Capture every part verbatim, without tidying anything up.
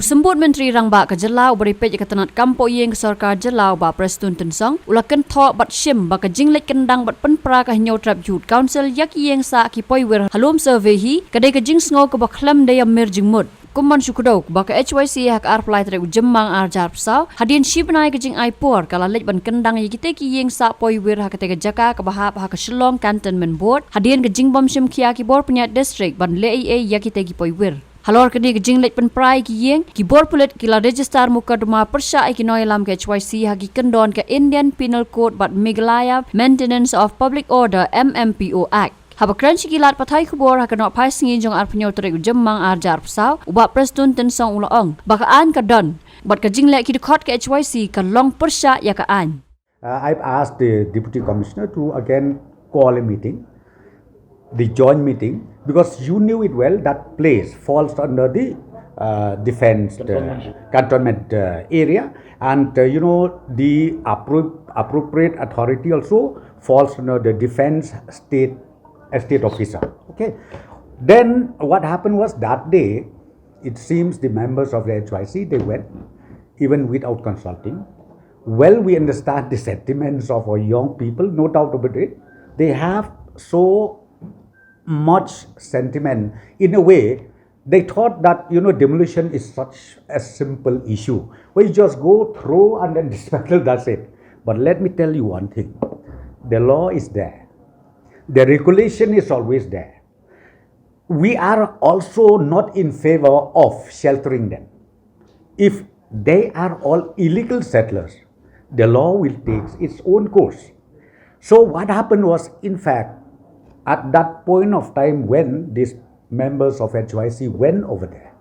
Symbud Myntri Rangbah ka jylla uba dei peit ïa ka tnat kam poh ïing ka sorkar jylla u Bah Prestone Tynsong u la kynthoh bad shim ba ka jingleit kyndang bad pynpra ka Hynñiewtrep Youth Council ïa ki ïing sah ki poiwir ha Lum Survey hi ka dei ka jingsngew kaba khlem dei ïa mir jingmut. Kum ban shu kdew ba ka H Y C ha ka arphew lai tarik u Jymmang arhajar arphew saw hadien shi bnai ka jingai por ka la leit ban kyndang ïa kitei ki ïing sah poiwir ha katei ka jaka kaba hap ha ka Shillong Cantonment Board hadien ka jingbym shim khia ki bor pynïaid district ban leh ei ei ïa kitei ki poiwir. Halor kane ka jingleit pynpra ïa ki ïing, ki bor pulit ki la register mukotduma pyrshah ïa ki nongïalam ka H Y C ha ki kyndon ka Indian Penal Code bad Meghalaya Maintenance of Public Order, M M P O Act. Haba kren sha ki lad pathai khubor ha ka nohphai sngi jong arphew hynñiew tarik u Jymmang arhajar arphew saw, u Bah Prestone Tynsong u la ong ba ka aiñ ka don bad ka jingleh ki dkhot ka H Y C ka long pyrshah ïa ka aiñ. Uh, I've asked the deputy commissioner to again call a meeting, the joint meeting, because you knew it well that place falls under the uh, defense uh, cantonment uh, area, and uh, you know the appro- appropriate authority also falls under the defense state estate officer. Okay, then what happened was that day, it seems the members of the H Y C, they went even without consulting. Well, we understand the sentiments of our young people, no doubt about it. They have so much sentiment. In a way, they thought that, you know, demolition is such a simple issue where you just go through and then dismantle, that's it. But let me tell you one thing, the law is there, the regulation is always there. We are also not in favor of sheltering them. If they are all illegal settlers, the law will take its own course. So, what happened was, in fact, at that point of time when these members of H Y C went over there,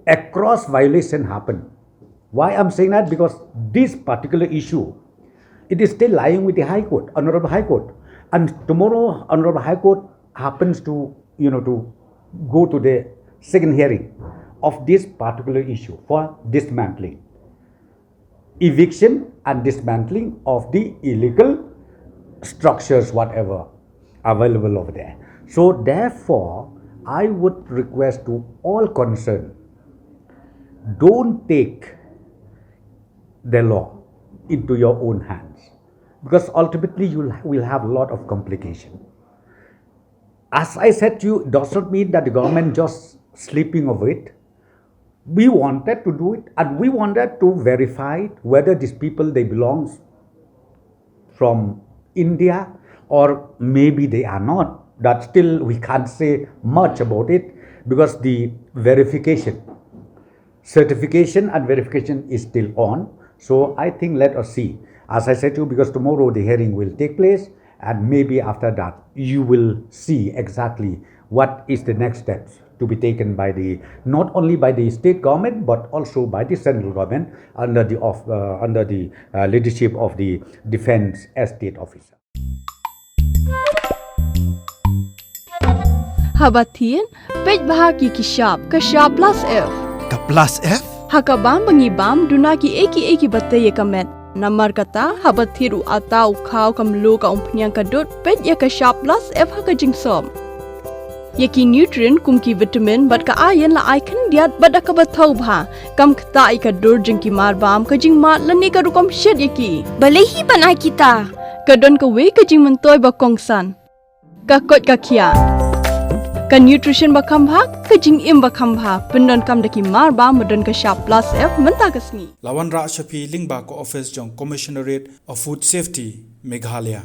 a cross violation happened. Why I'm saying that? Because this particular issue, it is still lying with the High Court, Honorable High Court. And tomorrow, Honorable High Court happens to, you know, to go to the second hearing of this particular issue for dismantling, eviction and dismantling of the illegal structures, whatever available over there. So therefore, I would request to all concerned, don't take the law into your own hands, because ultimately you will have a lot of complication. As I said to you, it does not mean that the government just sleeping over it. We wanted to do it, and we wanted to verify whether these people, they belong from India or maybe they are not. That still we can't say much about it, because the verification, certification and verification is still on. So I think let us see. As I said to you, because tomorrow the hearing will take place, and maybe after that you will see exactly what is the next steps to be taken by the, not only by the state government but also by the central government under the of uh, under the uh, leadership of the defense estate officer. Haba thied, peit bha ki ki shap, ka shap plus F. Ka plus F? Ha ka bam ba ngi bam, duna ki ei ki ei ki ba tei ïa ka met. Namar kata, haba thied u ata u khaw ka mluh ka umphniang ka dud, peit ïa ka shap plus F ha ka jingsop. Ïa ki nutrient kum ki vitamin bad ka iron la ai khyndiat bad da kaba thaw bha. Kam ktah ïa ka dur jong ki marbam, ka jingmad lane ka rukom shet ïa ki. Balei hi ban ai kita? Ka don kawei ka jingmyntoi ba kongsan. Ka koit ka khiah. Ka nutrition ba kham bha, ka jingim ba kham bha. Pyndonkam da ki marbam ba don ka shap plus F mynta ka sngi. La wanrah sha phi lyngba ka office jong Commissionerate of Food Safety, Meghalaya.